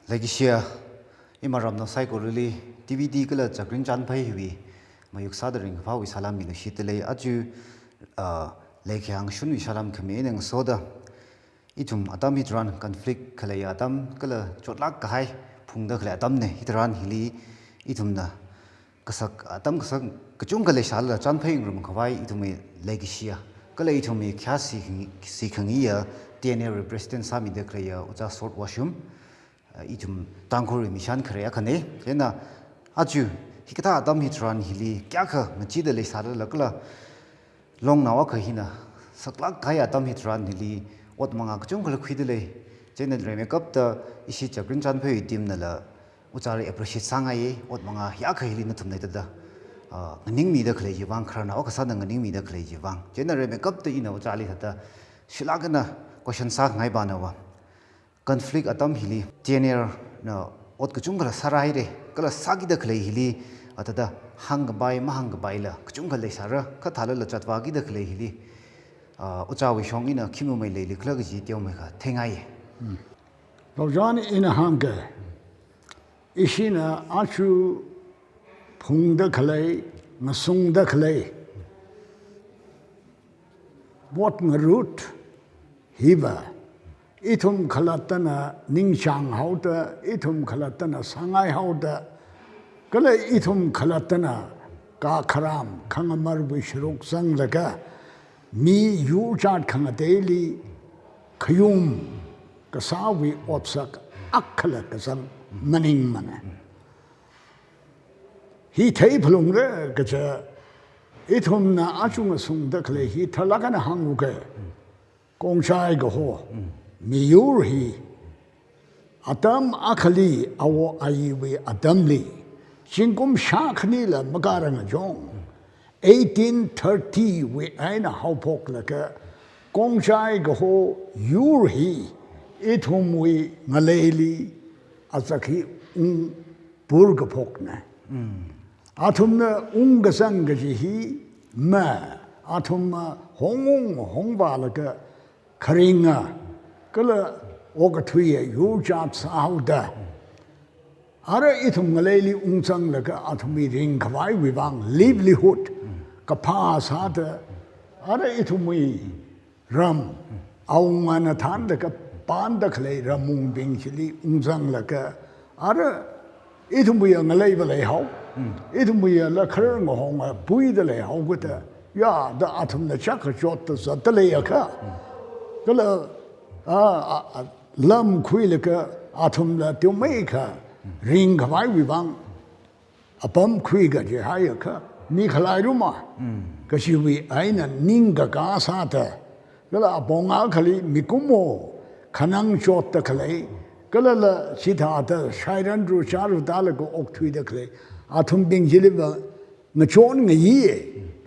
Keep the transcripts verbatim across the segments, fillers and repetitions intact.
Leikashiya, ima ramnao saikorali T V D kala Chakring Chanpheiwui mayuk sāda ringkaphāwui salam miluishitdalei. Aja, ah, leikayāngshunwui salam khami eina ngasoda, ithum atam hitharan conflict khaleiya atam kala chotlāk kahai phungda khalei atamna, hitharan hili ithumna kasak, atam kasak kachungkha leisālala Chanphei ngarumkhavai ithumwui leikashiya kala ithumwui khayā si khangi, si khangiya T N L wui president sāmida khaleiya Ojā Sword Washum, ah, ithum Tangkhulwui mishan khare akhana. Chieina aja hikathā atam hitharan hili kayākha ngacheeda leisālala kala longnao akha hina saklāk kahai atam hitharan hili ot mangā kachungkhala khuidalei. Chieina rimeikapta ishi Chakring Chanpheiwui team nala Ojāli appreciate sāngaiya, ot mangā hiyākha hili nathumna thāda, ah, nganingmida khalei chiwui vang, khararnao akha sāda nganingmida khalei chiwui vang. Chieina rimeikapta ina Ojāli thāda shilāk eina question sāngai pānava. Conflict atam hili T N L na ot kachungkhala sāra haira, kala sākida khalei hili, ah, thāda hāngkapai, mahāngkapaila kachungkha leisāra, kha thālala chatvākida khalei hili, ah, Ojāwui shong eina khi mamei leilikhala kaji teomeikha theingai. Lochan ina hāngke, ishina aja phungda khalei, ngasungda khalei, ot ngarut hiva, ithum khalattana ningchāng haoda, ithum khalattana sāngai haoda, kala ithum khalattana kakharam khangamarwui sharuk zanglaga, mi yurchat khangateili khayum kasāwui otsak akhala kazang maningmana. Hi theiphalungra kaja, ithumna aja ngasungda khalei hi tharlāk eina hānguke. Khongchai kaho miyur hi atam akhali awo ayiwui atamli, zingkum shākhanila makārang ajong, eighteen thirty wui eina haophoklaga, Khongchai kaho yur hi ithumwui ngaleili azak hi ungpur kaphokna. Athumna ungkazang kaji hi ma, athumna hongung hongvālaga kharinga kala okathuiya yurchat sāhaoda, ara ithum ngaleili ungzanglaga athumwui ringkhavaiwui vang livelihood kaphā sāda, ara ithumwui ram awungana thānlaga panda khalei rammungbing chili ungzanglaga, ara ithumwui ngaleiva leihao, ithumwuila kharar ngahonga puida leihao khuida, ya da athumna chākha chotda zatda leiakha, kala, a, a, a, lam khuilaga athumla teomeikha ringkhavaiwui vang apam khuiga jihaiakha, mi khalei ruma kajiwui eina ningkakā sāda, kala apong akhali mikumo khanang chotda khalei, kalala chithāda shairanru chāru tālaga okthuida khalei athumbing chiliva ngachon ngayiya,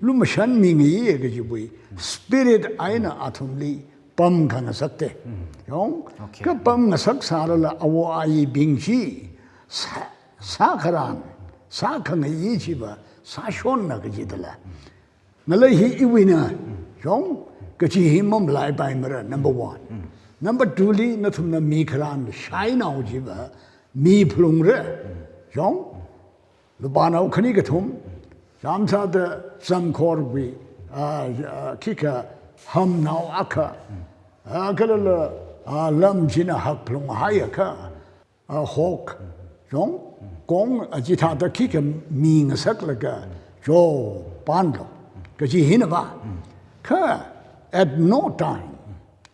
lumashanmi ngayiya kajiwui spirit eina athumli pam khangasakta. Yong, okay, kha pam ngasak sālala awo ayibing chi sā, sākharan, sākhangayi chiva sāshonna kajidala. Ngalei hi iwuina, yong, kaji hi mamalaipaimara, number one. Number two li, nathumna mi kharan shainao chiva mi phalungra, yong, lupānao khani kathum, chāmsāda zamkhorwui, a, a, khikha hamnao akha, a, kalala, a, lam china hakphalunghaiakha, a, hok, yong, kong, a, chithāda khikha mi ngasaklaga, jo, panlo, kaji hinava. Kha, at no time,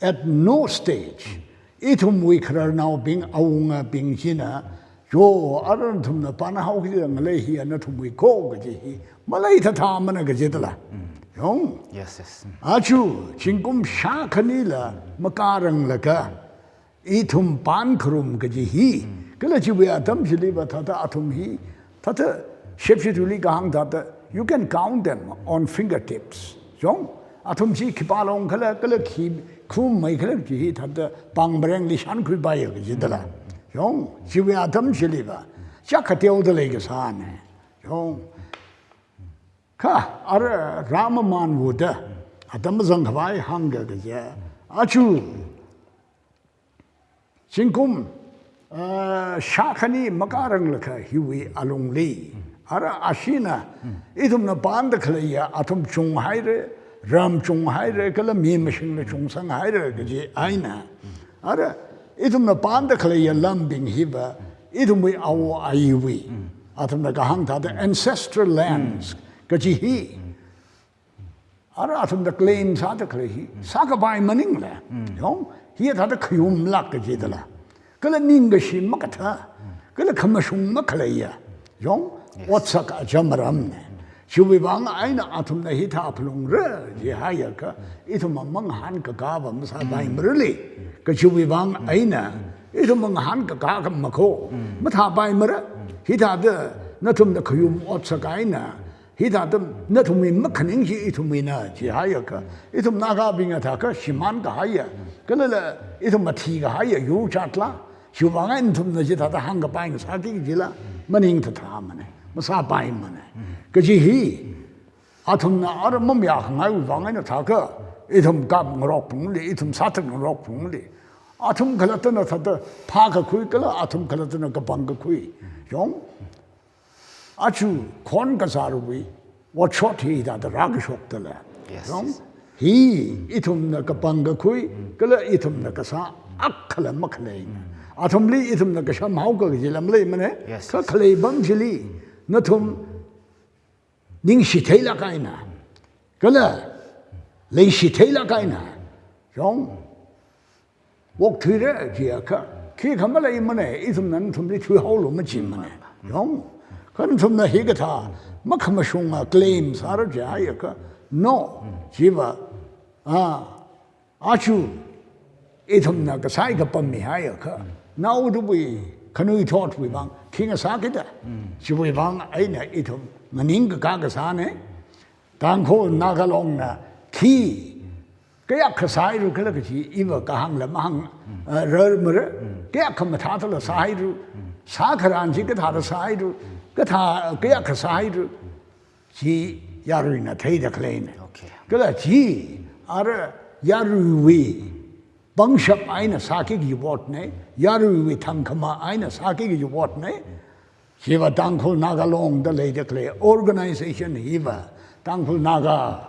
at no stage, ithumwui khararnaobing, awungabing china, jo, ara nathumna panhao kaji ngalei hi nathumwui ko kaji hi maleithathamana kajidala. Yong. Yes, yes. Aja, zingkum shākhanila makāranglaga ithum pankharum kaji hi, kala chiwui atam chiliva thāda athum hi, thāda shepshi tuli kahāng thāda, you can count them on fingertips. Yong, athum chi khipā long khala, kala khi khum mai khala kaji hi thāda pāng marengli shankhuipaiya kajidala. Yong, chiwui atam chiliva chākha teoda leikasāna. Yong, kha, ara rāmamanwuda atam zangkhavai hāngga kaja, aja, zingkum, ah, shākhani makāranglakha hiwui alungli. Ara ashina, ithumna pānda khaleiya, athum chunghaira, ram chunghaira, kala mi mashingla chungsanghaira, kaji eina. Ara, ithumna pānda khaleiya lambing hiva, ithumwui awo ayiwui. Athumna kahāng thāda ancestral lands, kaji hi. Ara athumna claim sāda khalei hi, sākapai maningla. Yong, hi thāda khayumlāk kajidala. Kala ningkashi makathā, kala khamashung makhaleiya. Yong, Yes. otsak acham maramna. Chiwui vang eina athumna hithā phalungra, jihaiakha, ithum mangahānkakā va masāpai marali. Kachiwui vang eina, ithum mangahānkakā khamakho, mathāpai mara. Hithāda, nathumna khayum otsak eina, hithāda nathumwui makhaning chi ithumwuina, jihaiakha, ithum Nagabingna thākha shimānkahaiya, kalala ithum mathikahaiya yur jatla, chiwui vang eina nathumna chithāda hāngkapai ngasāki kajila, maning thatha mana, masāpai mana. Kaji hi, athumna ara mamayākhangaiwui vang eina thākha, ithum kapngarok phungli, ithum sāthat ngarok phungli. Athum khalattana thāda phākakhui kala, athum khalattana kapangkakhui. Yong, aja khon kazārwui, otshot hi thāda rākashokdala. Yes, Yong, yes. hi ithumna kapangkakhui, kala ithumna kasā, akhala makhaleina. Athumli ithumna kasham haoka kaji lam leimana, Yes, kha yes. khalei pam chili, nathum ningshi theilāk eina, kala leishitheila kaina. Yong. Okthuira jiakha, khikha maleimana, ithumna nathumli thuihaolu majimana. Yong. Kha nathumna hikathā makhamashunga claim sāra jiakha, no, chiva, ah, aja ithumna kasai kapam mihaiakha, naoda bui, khanuithotwui vang, khi ngasākida. Chiwui vang eina ithum nganingkakā kasāna. Tangkhul Naga Longna khi kayākha sāhairu khala kaji, iva kahāngla mahāng, eh, rarmara, kayākha mathātala sāhairu, sākharan chi kathāda sāhairu, kathā kayākha sāhairu, chi yaruina theida khaleina. Okay. Kala chi, ara yaruiwui pangshap eina sāki kaji votna, yaruiwui thangkhama eina sāki kaji votna, chiva Tangkhul Naga Longda leida khalei organization hiva, Tangkhul Naga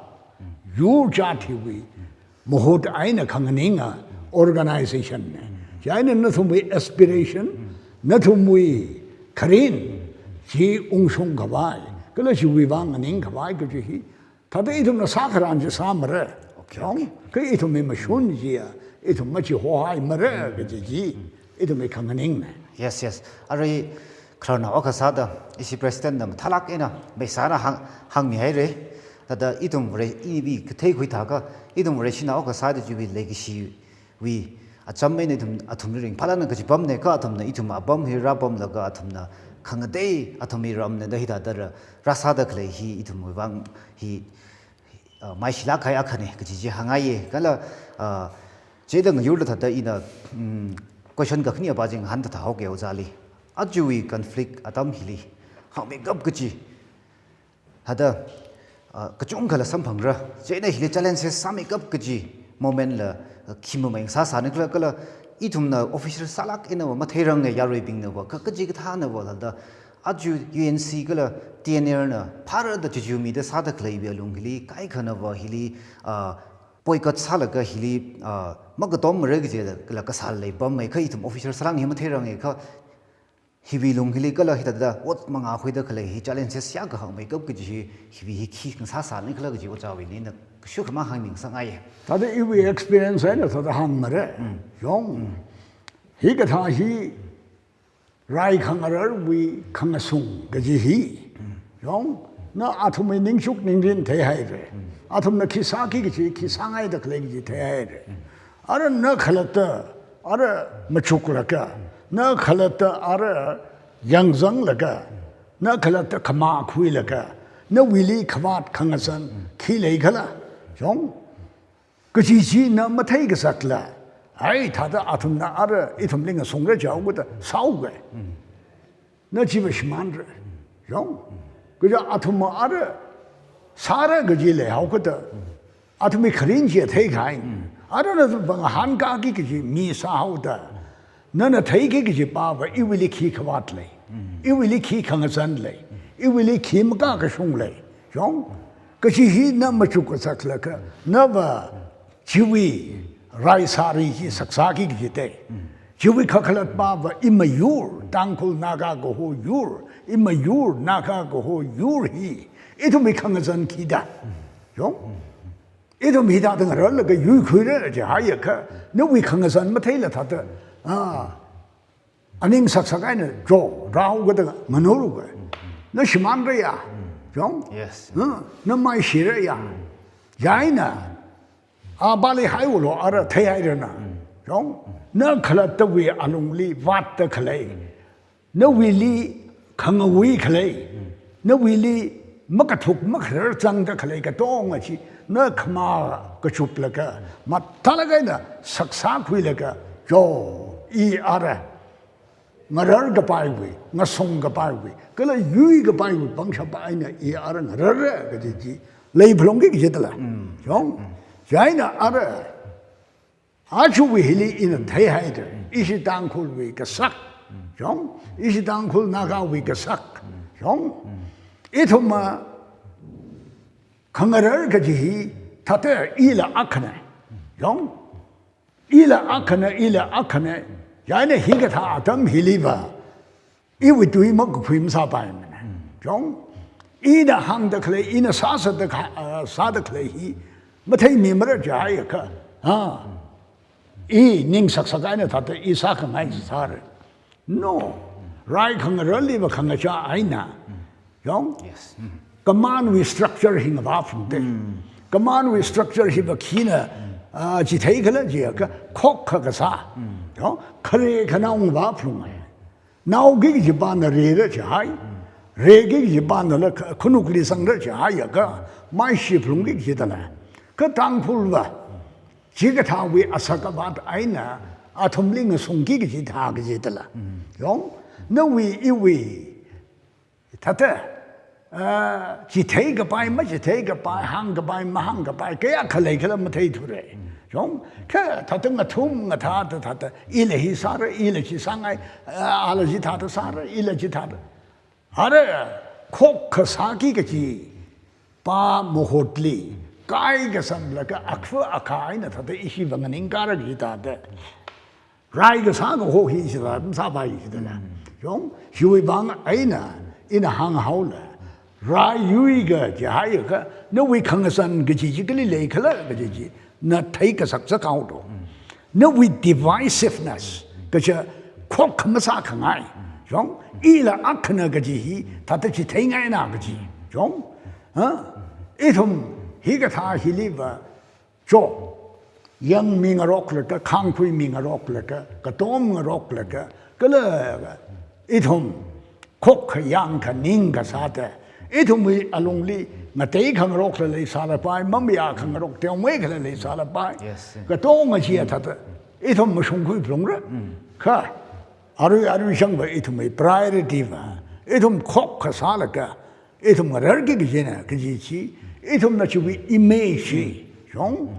yur jat hiwui mahut eina khanganinga organization na. Chieina nathumwui aspiration, nathumwui kharin, chi ungshung khavai, kala chiwui vang nganing khavai kaji hi, thāda ithumna sākharan chi sāmara. Okay, Yong, okay. Kha ithumwui mashun chiya, ithum machihohaimara kaji chi, ithumwui khanganingna. Yes, yes. Arui khararnao akha sāda, ishi president na mathālāk eina, maisāna hāng, hāngmihaira. Thāda ithum Vare, iwui kathei khuithākha, ithum Vareshinao akha sāda chiwui legacy wui acham eina ithum, athumli ringphālākna kaji pamna, kha athumna ithum apam hi rāpamlaga athumna khangatei athumwui ramna da hithāda rā, rāsāda khalei hi ithumwui vang hi, ah, maishilāk kahai akhana kaji chi hāngngaiya. Kala, ah, chida ngayurla thāda ina, mm, question kakhane pa chi ngahān thathā haoga ojāli. Ajawui conflict atam hili hāngmeikap kaji, thāda, ah, kachungkhala samphangra. Chieina hili challenges sāmeikap kaji moment la, ah, khi mamai ngasāsāna khala, kala ithumna official sālāk einava matheiranga yaruibingnava, kha kaji kathānava thāda, aja U N C kala T N R na phārada chichumida sāda khaleiwui alung hili, kaikhanava hili, ah, boycott sālaga hili, ah, makatommara kajila kasāla leipamma, kha ithum official sālāk hi matheiranga, kha hiwui lung hili kala hithāda ot mangā khuida khalei hi challenges yākha hāngmeikap kaji hi, hiwui hi khi ngasāsāna khala kaji ojāwuili ina kashok khamahāng hāngmi ngasāngaiya. Thāda iwui experience eina thāda hāngmara. Mm. Yong. Mm. Hikathā hi rai khangararwui khangasung kaji hi. Mm. Yong. Na athumwui ningchuk ningrin theihaira. Mm. Athumna khi sāki kaji, khi sāngaida khalei kaji theihaira. Mm. Ara na khalatta, ara machuklaga, na khalatta, ara yangzanglaga, na khalatta khamā khuilaga, nawuili khavāt khangazan khi leikhala, yong, kaji chi na mathei kazatla, ai, thāda athumna ara ithumli ngasungra jihaoda sāuga. Na chiva shimānra. Yong. Kaja athumna ara sāra kaji leihaokada, athumwui kharin chi theikahai. Ara nathum vang hāngkaki kaji mi sāhaoda, Nana theiki kaji pava iwuili khi khavāt lei. Iwuili khi khangazan lei. Iwuili khi makakashung lei. Yong? Kachi hi na machuk kasaklaga, nava chiwui rai sari chi saksāki kaji te. Chiwui kakhalat pava imayur, Tangkhul Naga Kaho yur, imayur, Naga Kaho yur hi. Ithumwui khangazan khida. Yong? Ithum hithāda ngararlaga yuikhuira jihaiakha, nawui khangazan matheila thāda, ah, aning saksak eina jo, rao kada manuru ga. Na shimānra ya, yong? Yes. Ah, na maishira ya. Yaina, a bali haiwulo ara theihairana. Yong? Na khalattawui alungli vātda khalei. Nawuili khangawui khalei, nawuili makathuk makharar zangda khalei katonga chi, na khamā kachuplaga, mathālāk eina saksā khuilaga, jo, i ara, ngarar kapaiwui, ngasung kapaiwui, kala yui kapaiwui pangshap eina i ara ngararra kaji chi, lei phalungki kaji tala. Yong, chieina ara, achuwui hili ina theihaida, ishi Tangkhulwui kasak, yong, ishi Tangkhul Nagawui kasak, yong, ithumva khangarar kaji hi, thāda ila akhana, yong, ila akhana, ila akhana, yaina hikathā atam hiliva, iwui tui makakhui masāpaimana. Yong, ina hāngda khalei, ina sāsāda kha-, ah, sāda khalei hi, matheimimara jihaiakha, ha, i ning saksak eina thāda i sākhangai sāra. No, rai khangararliva khangachā eina. Yong? Yes. Command wui structure hi ngavā phungte. Command wui structure hiva khina, ah, chitheikhala jiakha, khokkha kasā. Yong? Khare khanao ngavā phungai. Naoki kaji pana rera jihai. Reki kaji panala kha-, khanukli sangra jihaiakha, maishi phalungki kaji tala. Kha Tangkhulva, chikathāwui asak avāt eina, athumli ngasungki kaji thā kaji tala. Yong, nawui iwui, thāda, ah, chithei kapai, machithei kapai, hāng kapai, mahāng kapai, kayākha leikhala matheithura. Yong, kha thāda ngathum ngathāda thāda, ila hi sāra, ila chi sāngai, ah, ala chi thāda sāra, ila chi thāda. Ara, khokkha sāki kaji pa mahutli, kai kasamlaga akhava akha eina thāda ishiva nganingkāra kaji thāda. Rai kasā kaho hi ishi thāda masāpai ishi thāda. Yong, hiwui vang eina, ina hānghaola. Rai yuiga jihaiakha, nawui khangazan kaji chi kali leikhala kaji chi, na theikasak sākhaodo. Nawui divisiveness, kaja khokkha masākhangai. Yong, ila akhana kaji hi, thāda chitheingaina kaji. Yong, ha? Ithum hikathā hiliva, jo, yangmi ngaroklaga, khāngkhuimi ngaroklaga, katom ngaroklaga, kala ithum khokkha yangkha ningkha sāda, ithumwui alungli ngateikha ngarokla leisālapai, mamayākha ngarok teomeikhala leisālapai. Yes. Katonga chiya thāda, ithum mashungkhui phalungra. Kha, arui arui shangva ithumwui priority va, ithum khokkha sālaga, ithum ngararki kajina, kaji chi, ithumna chiwui image chi, yong,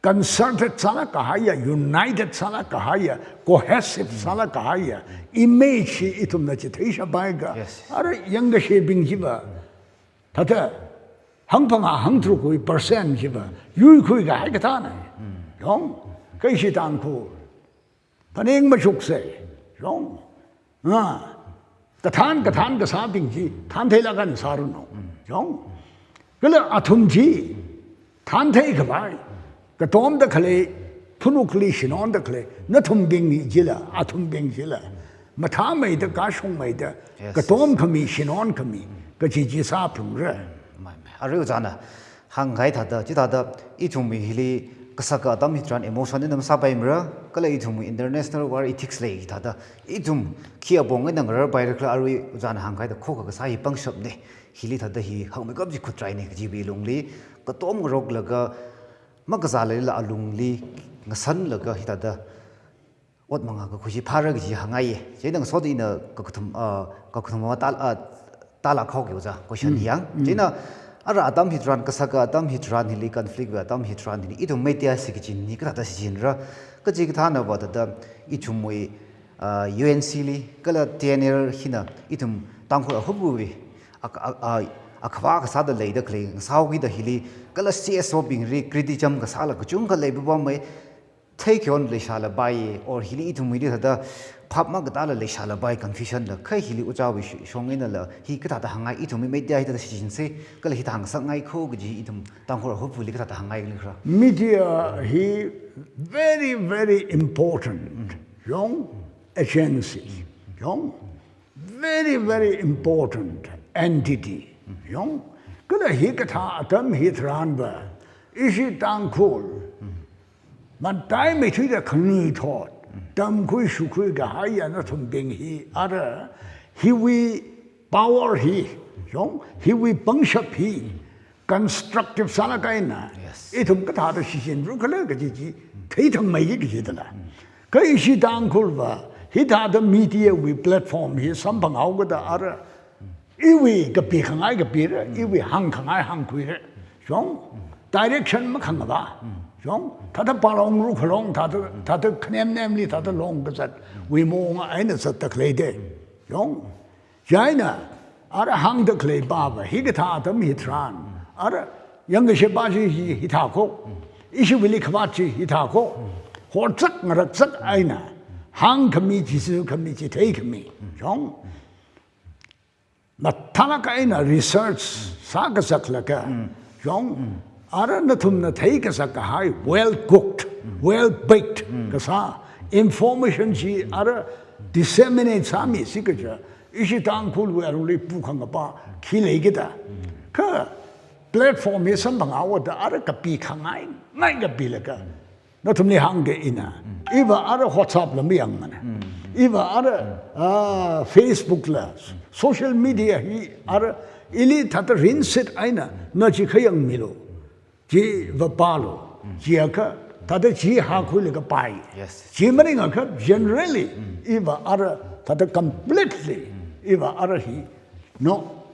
concerted sālāk kahaiya, united sālāk kahaiya, cohesive sālāk kahaiya, image chi ithumna chitheishapaiakha. Yes. Ara yangkashebing chiva, thāda, hangphangā hangtharukwui percent chiva, yuikhui kahai kathāna. Yong, kha ishi Tangkhul, phaning machuksa, yong. Nga, kathān, kathān kasābing chi, thāntheilāk eina sāranu. Yong. Kala athum chi, thāntheikhavai, katomda khalei, phunukli shinonda khalei, nathumbing chila, athumbing chila. Mathāmeida, kashungmeida, yes, katom khami, shinon khami, kaji chi sāphalungra. Mai, mai. Arui ojāna, hāngkahai thāda, chithāda, ithumwui hili kasaka atam hitharan emotion eina masāpaimara, kala ithumwui international war ethics lei thāda, ithum khi apong eina ngararpaira khala arui ojāna hāngkahai thāda khokkha kasā hi pangshapna, hili thāda hi hakmeikap chi khutraina kajiwui lungli, katom ngaroklaga, makazā leila alungli, ngasanlaga hithāda, ot mangā kakhui chi phāra kaji hāngngaiya. Chieina ngasoda ina kakathum, ah, kakathum ma tal-, ah, tālāk haoki ojā, question yang. Chieina ara atam hitharan, kasaka atam hitharan hili, conflict wui atam hitharan hili, ithum Meiteisi kajina hi kathāda shichinra, kachikathānava thāda ithumwui Ah, U N C li, kala T N L hina, ithum Tangkhul ahupu wui, ak-, ak-, ah, akhavā kasāda leida khalei, ngasāhaokida hili, kala C S O bingli, criticism kasāla kachungkha leipapamei, theikhayon leishālapai, or hili ithumwuili thāda, phap makatāla leishālapai, confusion la, kha hili ojāwui sh-, shong einala, hi kathāda hāngngai, ithumwui media hithāda shichinsa, kala hithāda hāngsakngai kho kaji ithum Tangkhul ahupuli kathāda hāngngai khala. Media hi very, very important. Yong agency. Yong very, very important entity. Yong kala hikathā atam hitharanva, ishi Tangkhul mataimeithuida khanuithot, tamkhui shukhui kahaiya nathumbing hi, ara hiwui power hi, yong, hiwui pangshap hi, constructive sālāk eina, Yes. ithum kathāda shichinra khala kaji chi, theithangmeiki kaji dala. Kha ishi Tangkhulva, hithāda media wui platform hi samphanghaokida ara, iwui kapikhangai kapira, iwui hāngkhangai hāngkhuira. Yong, direction makhangava. Yong, thāda palongra khalong, thāda, thāda khanemnemli, thāda long kazat, wui maong eina zatda khaleida. Yong, chieina, ara hāngda khaleipava, hikathā atam hitharan, ara yangkasheba chi hi, hithā kho, ishiwuili khavāt chi hithā kho, horzak ngarakzak eina, hāngkhami, chizukhami, chitheikhami. Yong, mathālāk eina research sākazaklaga, yong, ara nathumna theikazak kahai, well cooked, well baked kasā information chi ara disseminate sāmisi kaja, ishi Tangkhulwui arui pukhangapa khi leikida. Kha platform hi samphanghaoda ara kapikhangai, ngai kapilaga, nathumli hāngga ina. Iva ara WhatsApp la mayangmana. Iva ara, ah, Facebook la, social media hi ara ili thāda rinsit eina, na chi khayangmilu, chiva pālu, chiakha thāda chi hākhuilaga pāi. Yes. Chi maningakha generally, iva ara thāda completely, iva ara hi, no,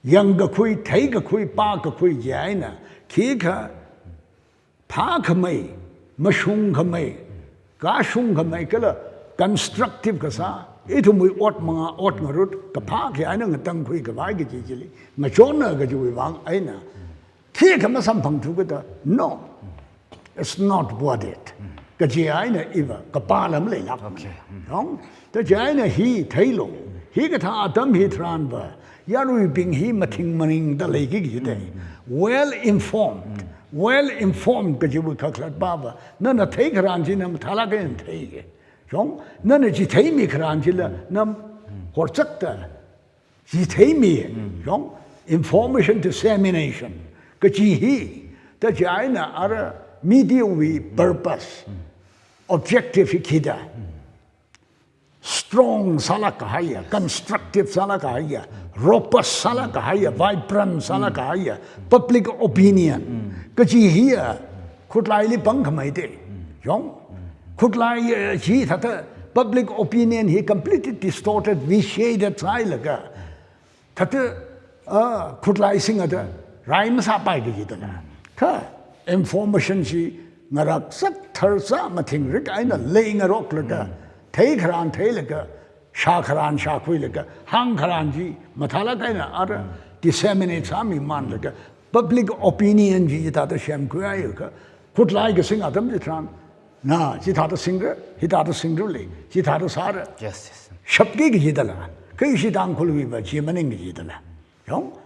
yangkakhui, theikakhui, pākakhui chieina, khikha phākhamei, mashungkhamei, kashungkhamei kala constructive kasā, ithumwui ot manga, ot ngarut, kaphā khi eina ngatangkhui khavai kaji chili ngachonna kajiwui vang eina, khikha masamphangthu kida, no, it's not worth it kaji eina iva kapā lam leilāk. Okay. Yong, ta chieina hi theilu, hikathā atam hitharanva, yaruibing hi mathing maningda leiki kajida. Well informed, well informed kajiwui kakhalatpava, nana theikharan chi na mathālāk eina theiki. Yong, nana chitheimi kharan chila, na horzakta chitheimi. Yong, information dissemination kaji hi, ta chieina ara media wui purpose, objective hi khida, strong sālāk kahaiya, constructive sālāk kahaiya, robust sālāk kahaiya, vibrant sālāk kahaiya, public opinion kaji hiya, khutlaili pangkhamei te. Yong, khutlai, eh, chi thāda public opinion hi completely distorted, vitiated sāhailaga, thāda, ah, khutlai singda rai masāpai kaji dala. Kha information chi ngarakzak tharzā mathingrik eina leingaroklaga, theikharan theilaga, shākharan shākhuilaga, hāngkharan chi mathālāk eina ara disseminate sāmimanlaga, public opinion chi chithāda semkhuihaiakha, khutlai kasing atam chitharan, na, chithāda singra, hithāda singra lei, chithāda sāra. Yes, yes. Shapki kaji dala. Kha ishi Tangkhulwuiva chi maning kaji dala. Yong?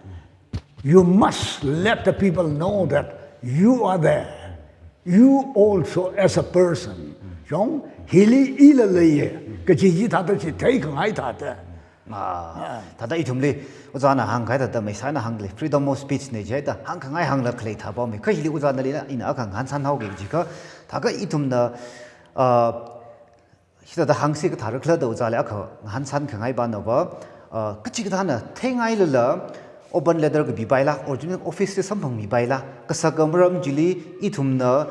You must let the people know that you are there. You also as a person. Yong? Hili ila leiya kaji chithāda chitheikhangai thāda. Ah, thāda ithumli, ojāna hāngkahai thāda, maisāna hāngli, freedom of speech na jida, hāngkhangai hāngla khalei thāpamei. Kha hili ojānali na, ina akha ngahānsan haoki jiakha, thākha ithumna, ah, hithāda hāngsi kathāra khala da ojāli akha ngahānsan khangai banava, ah, kachikathāna theingailala, open letter kapipaila, original office li samphangmipaila, kasā kamaram chili ithumna,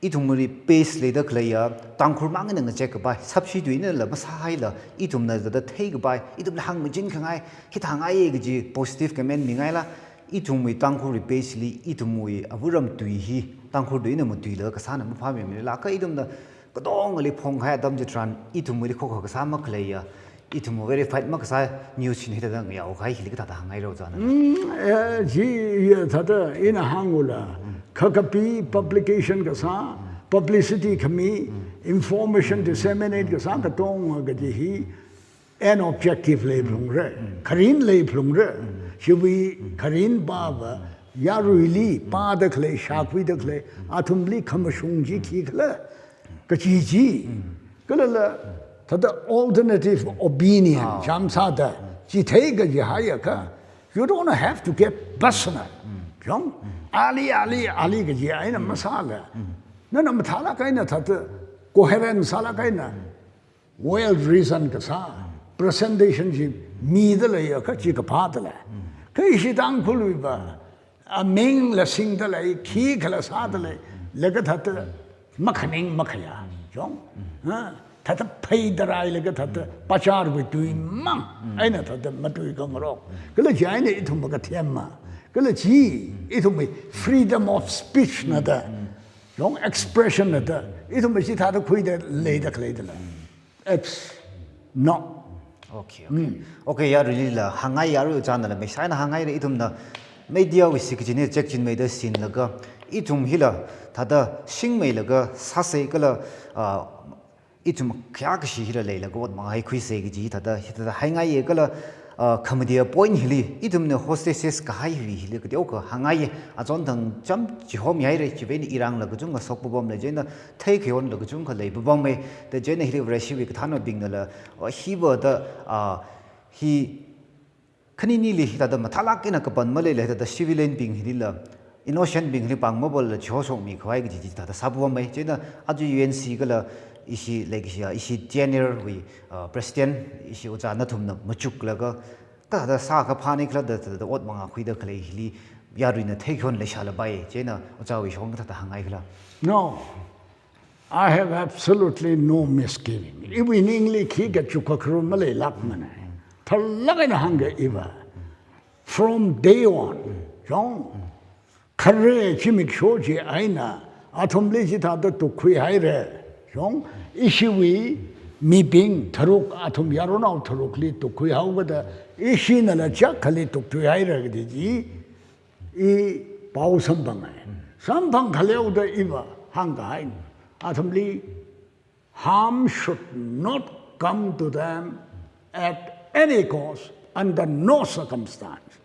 ithumwui page leida khaleiya, Tangkhul mang eina ngachek kapai, sapshi tuinala masāhaila, ithumna thāda theikapai, ithumna hāngmachin khangai, hithāngaiya kaji positive comment mingaila, ithumwui Tangkhulwui page li, ithumwui avāram tui hi, Tangkhul tuina matuila, kasāna maphāmimila, kha ithumna katongali phongkahai atam chitharan, ithumwuili khokha kasā makhaleiya, ithum verified makasā news shin hithāda ngayao kahai hili kathāda hāngngaira ojāna? Mm, eh, chi, eh, thāda ina hāngula, khakapi publication kasā, publicity khami, information disseminate kasā katonga kaji hi, end objective leiphalungra, kharin leiphalungra, chiwui kharin pava, yaruili pāda khalei, shākhuida khalei, athumli khamashung chi khikhala, kaji chi, kalala, thāda alternative opinion, Ah. chāmsāda, chithei kaji haiakha, you don't have to get personal. Yong? Ali, ali, ali kaji eina masāla. Nana mathālāk eina thāda, coherent sālāk eina, well reason kasā, presentation chi mida leiakha chi kaphāda lei. Kha ishi Tangkhulwui va, amingla singda lei, khikhala sāda lei, laga thāda makhaning makhayā. Yong? Ha? Thāda pheida railaga thāda pachārwui tuimang eina thāda matui khangarok. Kala chi eina ithum makathemma. Kala chi ithumwui freedom of speech na da. Yong, expression na da. Ithumwui chithāda khuida leida khaleida lei. It's not. Okay, okay. Okay, yaruilila hāngngai, yarui ojānala meisaina hāngngaira, ithumna mediawui si kajina check chinmeida sinlaga, ithum hila thāda shingmeilaga sāsei kala, ah, ithum khayākashi hila leilaga ot mangā haikhuisei kaji thāda, hithāda haingaiya kala, ah, khamataiya point hili, ithumna hostesses kahaiwui hili kateokha hāngngaiya, achon thang chām chihomi haira, chiwui eina irangla kachungkha shokpapam lei, chieina theikhayon la kachungkha leipapam mei, da chieina hili Vareshiwui kathānabingnala, ah, hiva da, ah, hi khaninili hithāda mathālāk eina kapan maleila hithāda civilian bing hilila, innocent bing hili pāng mapāla chihoshokmi khavai kaji chi thāda sāpapam mei. Chieina aja U N C kala ishi leikashiya, ishi T N R wui, ah, president, ishi ojā nathumna machuklaga, thāda sākaphāni khala da, da, da ot mangā khuida khalei hili, yaruina theikhayon leishālapai. Chieina ojāwui shong thāda hāngngai khala. No. I have absolutely no misgiving. Iwui ningli khikha chukkakharum maleilākmana. Tharlāk eina hāngga iva. From day one, yong, khare zimiksho chi eina, athumli chithāda tukkhui haira, yong, ishiwui mibing tharuk, athum yaronnao tharukli tukkhui haokada, ishinala chak khali tukkhui haira kaji chi, I pao samphanga. Samphang khaleoda iva hāngkahai. Athumli, harm should not come to them at any cost, under no circumstance.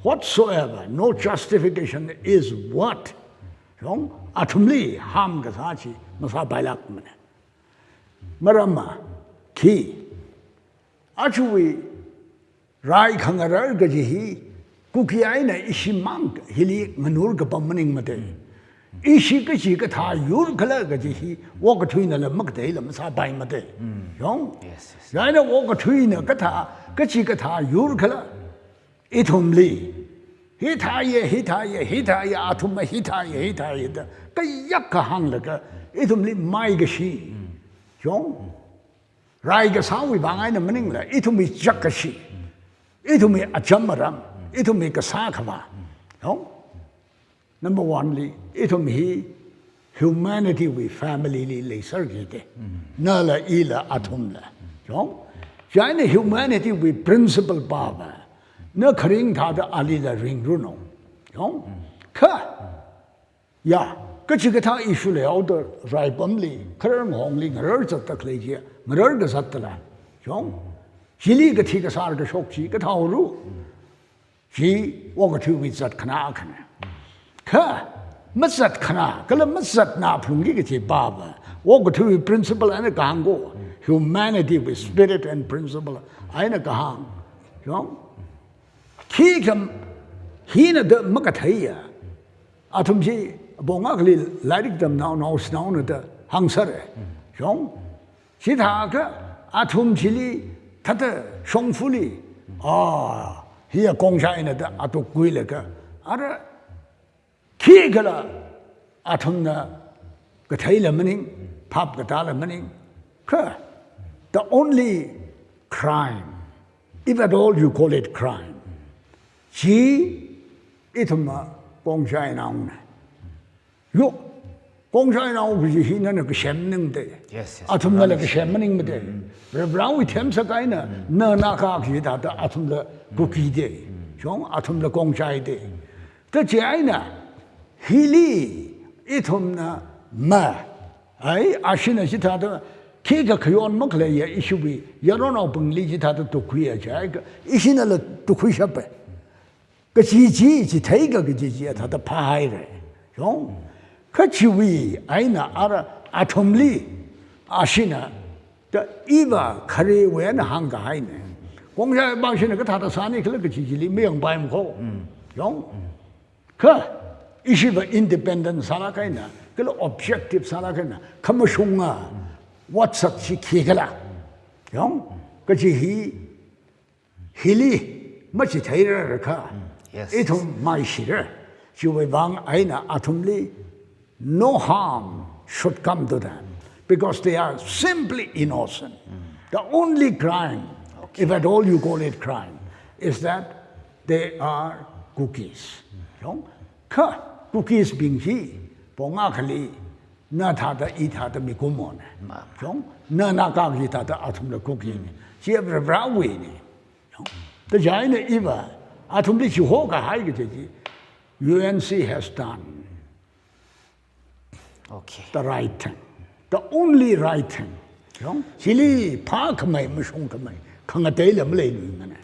Whatsoever, no justification is what. Yong, athumli harm kasā chi masāpailākmana. Maramva, khi, ajawui rai khangarar kaji hi, Kuki eina ishimang hili nganur kapam maningmate. Ishi kachi kathā yur khala kaji hi, okathuinala makatheila masāpaimate. Yong? Yes, yes. Chieina okathuina kathā, kachi kathā yur khala, ithumli, hithāya, hithāya, hithāya, athumva hithāya, hithāya da, kayākha hānglaga, ithumli maikashi. Yong? Rai kasāwui vang eina maningla, ithumwui chakkashi, ithumwui acham aram, ithumwui kasā khavā. Yong? Number one li, ithum hi humanity wui family li leiserkida. Nala ila athumla. Yong? Chieina humanity wui principle pava, na kharing thāda alila ringranu. Yong? Kha, ya, kachi kathā issue leihaoda raipamli, kharar ngahongli, ngarar zatda khalei chi, ngarar kazatdala. Yong? Chili kathi kasār kashok chi, kathāhaora. Chi, okathuiwui zat khana akhana. Kha, mazat khana, kala mazatna phalungki kachi pava. Okathuiwui principle eina kahāng ko, humanity wui spirit and principle eina kahāng. Yong? Khikha, hina da makatheiya. Athum chi, apong akhali lairik tamnao, naoshinaona da hāngsera. Yong? Chithākha, athum chili, thāda shongfali, ah, hiya Khongshaina da atuk khuilaga. Ara, khikhala, athumna katheila maning, phap katāla maning. Kha, the only crime, if at all you call it crime, chi ithumva Khongshainaona. Yo, Khongshainao kaji hi nana kasem maningmade. Yes, yes. Athumnala kasem maningmade. Varivarāwui themsak eina, na Naga kaji thāda athumla Kuki de. Chong, athumla Khongshai de. Kachi eina, hili ithumna ma, ai, ashina chithāda, khikha khayon makhaleiya ishiwui yaronnaobingli chithāda tukhuiya jiakha, ishinala tukhuishape. Kaji chi, chitheikha kaji chi thāda phāhaire. Chong, kachiwui eina ara athumli, ashina, da iva kharewui eina hāngkahaine. Khongshai bashina kathāda sāni khala kaji chili mayangpaimako. Chong, kha ishiva independent sālāk eina, kala objective sālāk eina, khamashunga otsak chi khikhala. Chong, kaji hi, hili machitheirarkha, Yes. ithum maishira. Chiwui vang eina athumli, no harm should come to them because they are simply innocent. The only crime, if at all you call it crime, is that they are Kukis. Chong, kha Kukisbing hi, ponga khali, na thāda, i thāda mikumone. Chong, na Naga kaji thāda athumla Kukine. Chi Varivarāwuine. Chong, kaji eina iva, athumli chihokahai kaji chi, U N C has done Okay. the right thing. The only right thing. Chong, chili phākhamei, mashungkhamei, khangateila maleiluimane.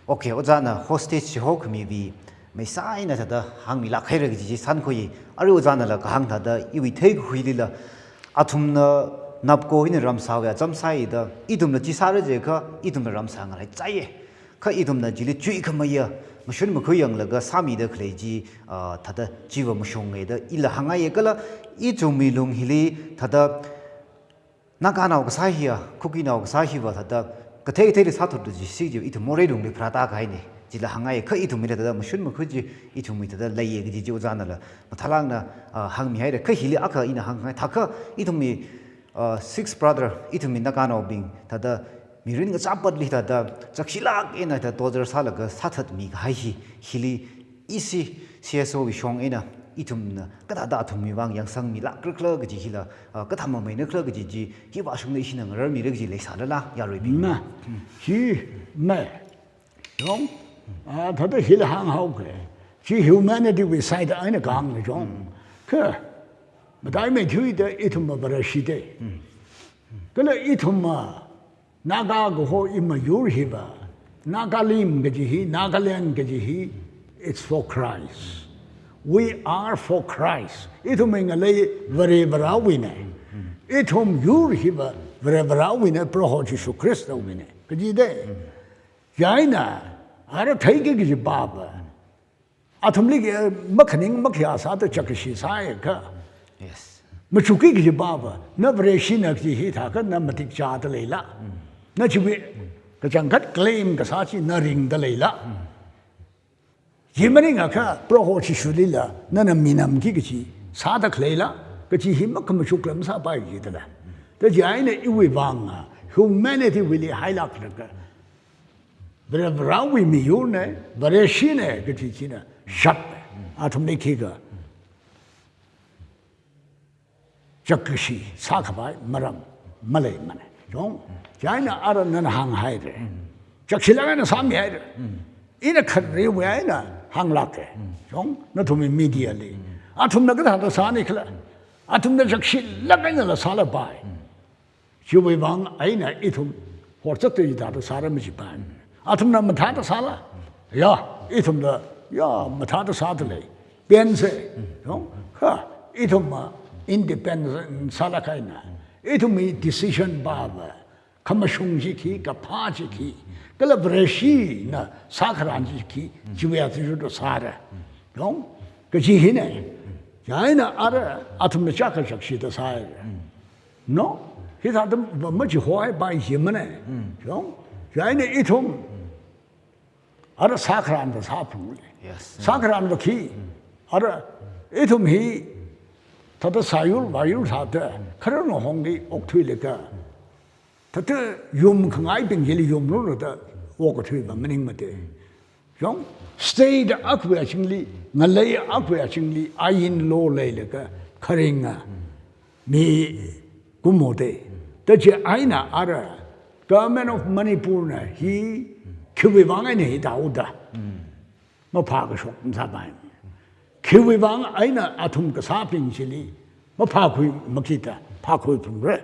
Okay, ojāna hostage chihokhamiwui maisā eina thāda hāngmilākhaira kaji chi sānkhui. Arui ojānala kahāng thāda iwui theikhuilila, athumna NAPCO hina ramsāwui acham sāida, ithumna chi sāra jiakha, ithumna ramsā ngalei chaiye. Kha ithumna chili chuikhameiya, mashun makhui yanglaga sāmida khalei chi, ah, thāda chiva mashunge da ila hāngngaiye kala, ithumwui lung hili thāda Naganao kasā hiya, Kukinao kasā hiva thāda, kathei katheili sāthut da chi si chi ithum morei lungli pharātākahaine. Chila hāngngaiye kha ithumwuila thāda mashun makhui chi, ithumwui thāda leiye kaji chi ojānala mathālākna, ah, hāngmihaire. Kha hili akha ina hāngngai. Thākha ithumwui, ah, six brother, ithumwui Naganaobing thāda mirin kachapatli thāda, chakshilāk eina thāda torture sālaga sāthatmikahai hi, hili ishi C S O wui shong eina, ithumna kathāda athumwui vang yangsangmilākra khala kaji hila, ah, kathā mameinakhala kaji chi, hi vāshungda ishina ngararmira kaji leisālala, yaruibing. Ma, hi, ma, chong, ah, thāda hila hānghaoke. Chi humanity wui side eina kahāngna chong. Kha, mataimeithuida ithumva Vareshi de. Kala ithumva Naga kaho ima yur hiva, Nagalim kaji hi, Nagaland kaji hi, it's for Christ. We are for Christ. Ithumwui ngalei Varivarāwuine. Ithum yur hiva Varivarāwuine, Proho Jishu Khristawuine. Kaji de. Chieina, ara theiki kaji pava. Athumli ki, eh, makhaning makhayā sāda chakkashi sāakha. Yes. Machuki kaji pava, na Vareshina kaji hithākha na matik chāda leila. Na chiwui, kachangkhat claim kasā chi na ringda leila. Chi maningakha, Proho Jishulila, nana minamki kaji, sāda khaleila, kaji hi makhamachukla masāpai jidala. Kaji eina iwui vanga, humanity wuili hailāklaga. Varivarāwui miyurne, Vareshine, kaji china, shap, athumli khikha. Chakkashi, sākhavai, maram, maleimane. Chong, chieina ara nana hānghaire. Chakshilāk eina sāmihaire. Ina khareiwui eina hānglāke. Chong, nathumwui media li. Athumna kathāda sāni khala. Athumna chakshilāk einala sālapai. Chiwui vang eina ithum horzakta hithāda sāra majipai. Athumna mathāda sāla. Ya, ithumla, ya, mathāda sāda lei. Pense, no? Kha, ithumva independent sālāk eina. Ithumwui decision pava. Khamashung chi khi, kaphā chi khi. Kala Vareshina sākharan chi khi. Chiwui athishurda sāra. No? Kaji hine. Chieina ara, athumna chākha chakshida sāra. No? Hithāda machihoipai jimane. Chong? Chieina ithum. Ara sākharanda sāphungli. Yes. Sākharanda khi. Ara ithum hi. Thāda sāyur, vāyur thāda. Khararnao hongli okthuilaga. Thāda yum khangaibing hili yumrurda. Okthuiva maningmate. Chong, state akhawui achingli, ngalei akhawui achingli, ain law leilaga, kharinga, mi kumo de. Tachi eina ara Government of Manipur na hi khiwui vang eina hithāhaoda maphākashok masāpai. Khiwui vang eina athum kasābing chili maphākhui makida phākhuiphungra.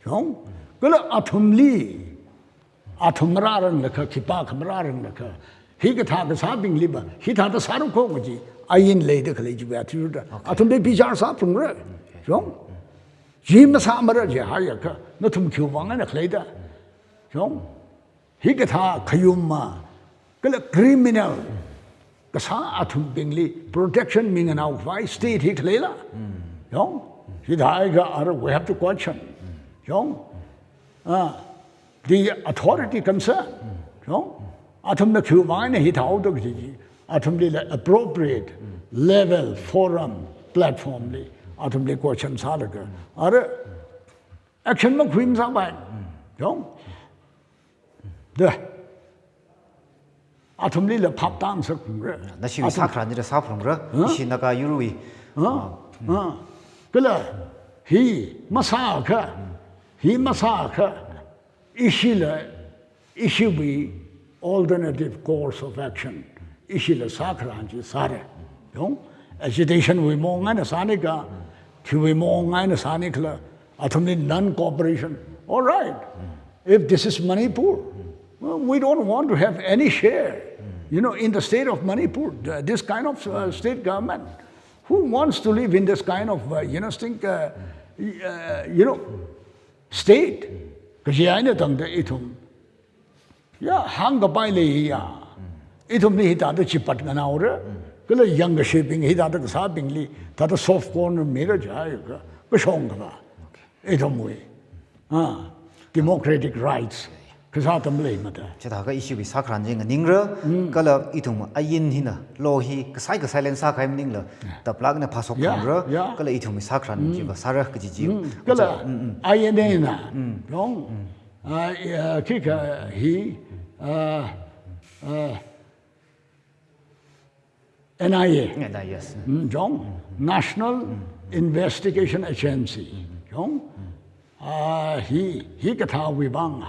Yong, kala athumli, athum marāranglakha, khipākha marāranglakha, hikathā kasābingliva hithāda sāra kho kaji ain leida khalei chiva athishurda athumli bichar sāphungra. Yong, chi masāmara jihaiakha nathum khiwui vang eina khaleida. Yong, hikathā khayumma kala criminal kasā athumbingli protection minganao khavai state hi khaleila? Yong, hithāhaiakha ara we have to question. Yong, ah, the authority concerned. Yong, athumna khiwui vang eina hithāhaoda kaji chi athumlila appropriate level, forum, platform li athumli question sālaga ara action makhui masāpai. Yong, da, athumlila phap tāngasakphungra. Nashi sākharan chila sāphungra. Huh? Ishi Naga yurwui. Huh? Huh? Kala hi masākha, hi masākha, ishila, ishiwui alternative course of action, ishila sākharan chi sāra. Yong, agitation wui maong eina sānikha, khiwui maong eina sānikhala, athumli non-cooperation. All right. If this is Manipur, well, we don't want to have any share, you know, in the state of Manipur, th- this kind of uh, state government. Who wants to live in this kind of, uh, you know, think, uh, y- uh, you know, state? Kaji eina tangda ithum ya, hāngkapai leiya. Ithumli hithāda chipat nganaora. Kala yangkashebing hithāda kasābingli thāda soft corner mira jihaiakha, kashong khala ithumwui, ah, democratic rights kasā tam leimada. Chithākha ishiwui sākharan chi nganingra, kala ithum ain hina, law hi kasai kasai len sākahai maningla, taplak eina phāshok Yeah, phangra, yeah. Kala ithumwui sākharan chiva sāra kaji chi. Kala ain eina, yong, ah, ya, khikha hi, ah, ah, N I A. N I A, yes. Mm, yong, National Investigation Agency. Yong, ah, hi, hikathāwui vang,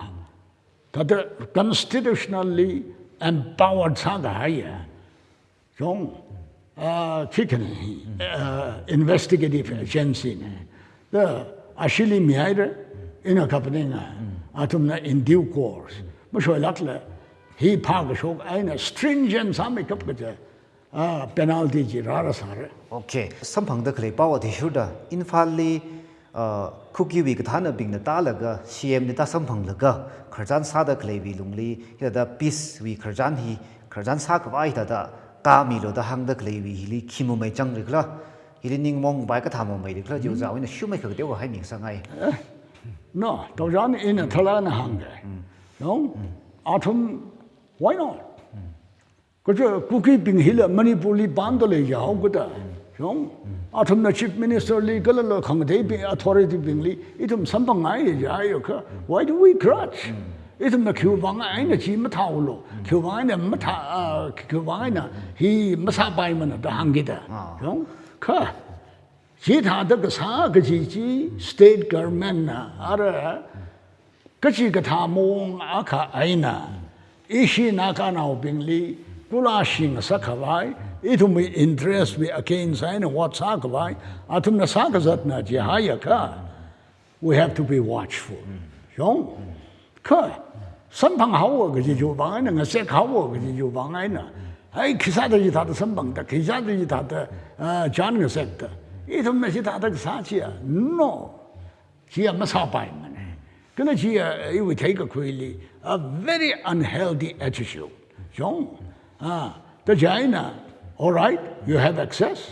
thāda constitutionally empowered sākahaiya. Yong, ah, khikha hi, ah, investigative agency na. Da, ashili mihaira, ina kaphaninga, athumna in due course. Mashoilakla, hi phākashok eina stringent sāmeikap kaja, ah, penalty chi rāra sāra. Okay. Samphangda khalei pao athishurda, Imphalli, ah, Kukiwui kathānabingna tālaga, C M li tāsamphanglaga, khararchan sāda khaleiwui lungli, hithāda peace wui khararchan hi, khararchan sākhavai hithāda kāmilu da hāngda khaleiwui hili khi mamei changri khala, hili ningmong vai kathā mamei ri khala, jiu zau ina shumei kha kateo haimi sangai. Eh, no, tawjan ina thala na hāngga. Yong, athum, why not? Kaja Kukibing hila Manipurli pamda leiya haokada. Yong, athumna Chief Minister li kala la khangateibing authority bingli, ithum samphangngaiya jihaiakha, why do we grudge? Ithumna khiwui vang eina chi mathāhaolu, khiwui vang eina mathā, ah, khiwui vang eina hi masāpaimana da hāngkida. Ah. Yong, kha, chithāda kasā kaji chi state government na, ara, kachikathā maong akha eina, ishi Naganaobingli, kula shingasak khavai, ithumwui interest wui against eina ot sākhavai, athumna sākazatna jihaiakha, we have to be watchful. Yong, kha, samphanghaowa kaji chiwui vang eina, ngasek haowa kaji chiwui vang eina, hai, khisāda chithāda samphangda, khisāda chithāda, ah, chān ngasekda, ithumna chithāda kasā chiya, no. Chiya masāpaimana. Kala chiya, iwui theikakhuili, a very unhealthy attitude. Yong, ah, da chieina, all right, you have access,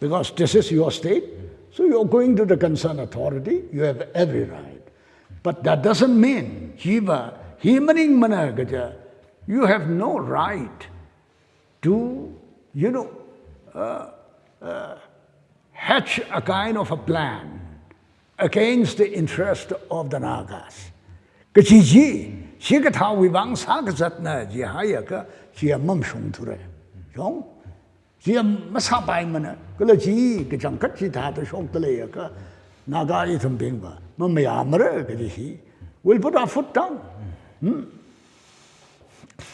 because this is your state, so you're going to the concerned authority, you have every right. But that doesn't mean, chiva, hi maningmana kaja, you have no right to, you know, uh, uh, hatch a kind of a plan against the interest of the Nagas. Kaji chi, chikathāwui vang sākazatna jihaiakha, chiya mamashungthura. Yong, chiya masāpaimana, kala chi kachangkhat chithāda shokda leiakha, Naga ithumbingva mamayāmara kaji hi. We'll put our foot down. Hmm?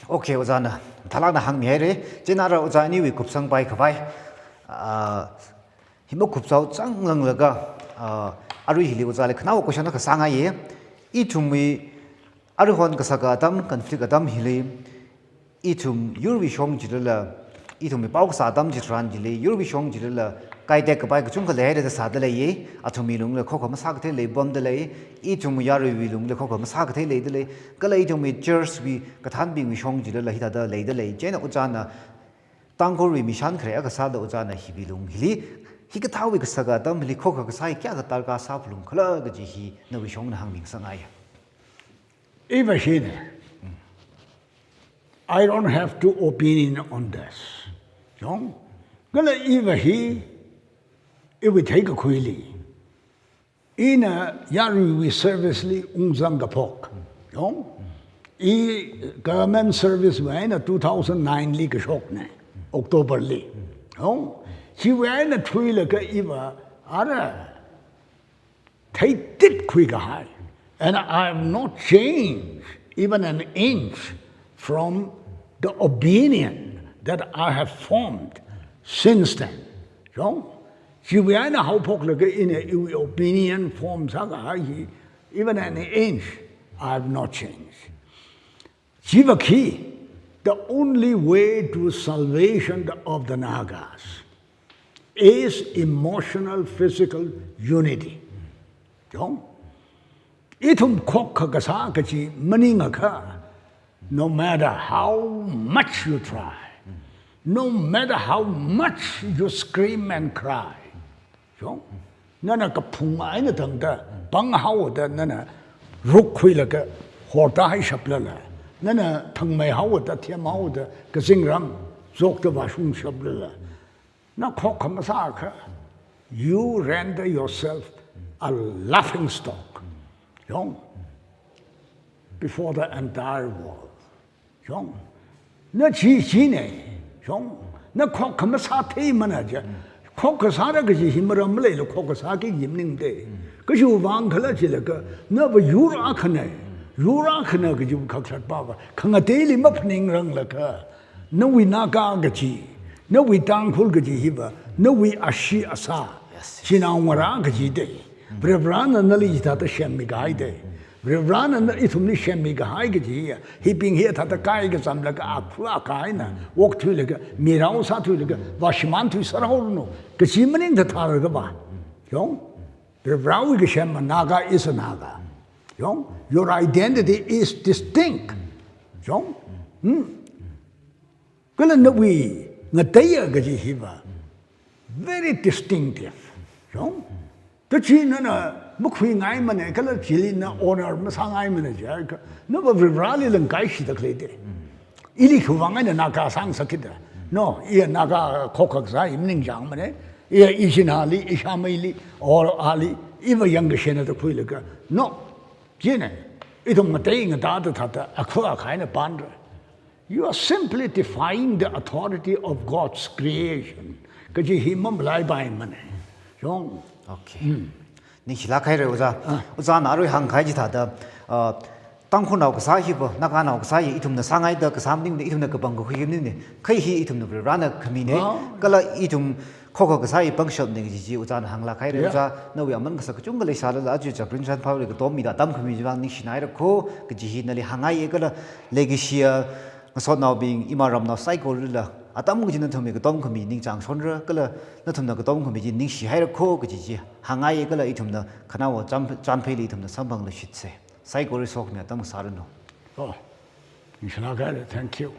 Okay, ojāna. Thalakna hāngmihaira. Chieina ara ojā aniwui kupsangpai khavai. Ah, hi makupsao changlanglaga, ah, arui hili ojāli khanaowa question akha sāngaiya. Ithumwui aruihon kasaka atam, conflict atam hili, ithum yurwui shong chilala, ithumwui pao kasā atam chitharan chili, yurwui shong chilala, kaitek kapai kachungkha leihaida sāda leiya, athumwui lungli khokha masākathei leipamda lei, ithum yaruiwui lungli khokha masākathei leida lei, kala ithumwui church wui kathānbingwui shong chilala hithāda leida lei, chieina ojāna Tangkhulwui mishan khare akha sāda ojāna hiwui lung hili, hikathāwui kasaka atam hili khokha kasā hi kayākha darkar sāphalungkhala kaji hi nawui shongna hāngmingasakngaiya. Iva hina. I don't have two opinion on this. Yong? Kala iva hi, iwui theikakhuili. Ina yaruiwui service li ungzang kaphok. Yong? I government service wui eina two thousand nine li kashokna. October li. Yong? Chiwui eina thuilaga iva ara theitip khuikahai. And I have not changed even an inch from the opinion that I have formed since then. Yong? Chiwui eina haophoklaga ina iwui opinion form sākahai hi, even an inch, I have not changed. Chiva khi, the only way to salvation of the Nagas is emotional, physical unity. Yong? Ithum khokha kasā kachi maningakha, no matter how much you try, no matter how much you scream and cry, yong, nana kaphung eina tangda, panghaoda nana rukkhuilaga horda haishaplala, nana thangmeihaoda, themhaoda, kazingram zokda vāshungshaplala, na khokha masāakha, you render yourself a laughing stock. Yong? Before the entire world. Yong? Na chi china. Yong? Na khokha masātheimana ja. Khokha sāra kaji hi maram maleila khokha sāki yimningda. Kajiwui vang khala chilaga, nava yur akhana. Yur akhana kajiwui khaklat pava. Khangateili maphaningranglakha, nawui Naga kaji, nawui Tangkhul kaji hiva, nawui ashee asā, yes, yes, chinaongarā kajida. Varivarana nali hithāda semmi kahaida. Varivarana na ithumli semmi kahai kaji hiya, hibing hi hithāda kaikachamlaga akhru akha eina okthuilaga, mirao sāthuilaga, vāshimānthui sāra haoranu kaji maningda tharākha va. Yong? Varivarawui kasem Naga is a Naga. Yong? Your identity is distinct. Yong? Hmm? Kala nawui ngateiya kaji hiva very distinctive. Yong? Tachi nana makhuingaimana, kala chili na honor masāngaimana jiakha, nava Varivarali langkaishida khaleida. Ili khiwui vang eina Naga sāngasakkida? No, iya Naga khokha kasā hi maningchāngmana. Iya ichinali, ishameili, or ali, iva yangkashena da khuilaga, no. China, ithum ngatei ngatāda thāda akhru akha eina pānra. You are simply defying the authority of God's creation. Kaji hi mamalaipaimana. Yong? Okay. Hmm. Ningshilāk haira ojā. Ah. Ojāna arui hāngkahai chithāda, ah, Tangkhulnao kasā hiva, Naganao kasā hi ithumna sāngaida kasā maningmana, ithumna kapangkakhui maningmana. Kha hi ithumna Varivarana khamina. Ah. Kala ithum khokha kasā hi pangshapna kaji chi ojāna hānglāk haira. Yeah. Ojā, nawui aman kasak kachungkha leisālala, aja chakrin chanphaoli katomida atam khami chiwui vang ningshinaira kho kaji hi nali hāngngaiya kala leikashiya ngasotnaobing, ima ramnao saikoralila, atam kaji nathumwui katom khami ningchāngshonra, kala nathumna katom khami chi ningshihaira kho kaji chi hāngngaiya kala ithumna khanaowa chān-, chānpheili ithumna samphangluishitsa. Saikora sokhami atam sāranu. Oh, ningshilāk haira, thank you.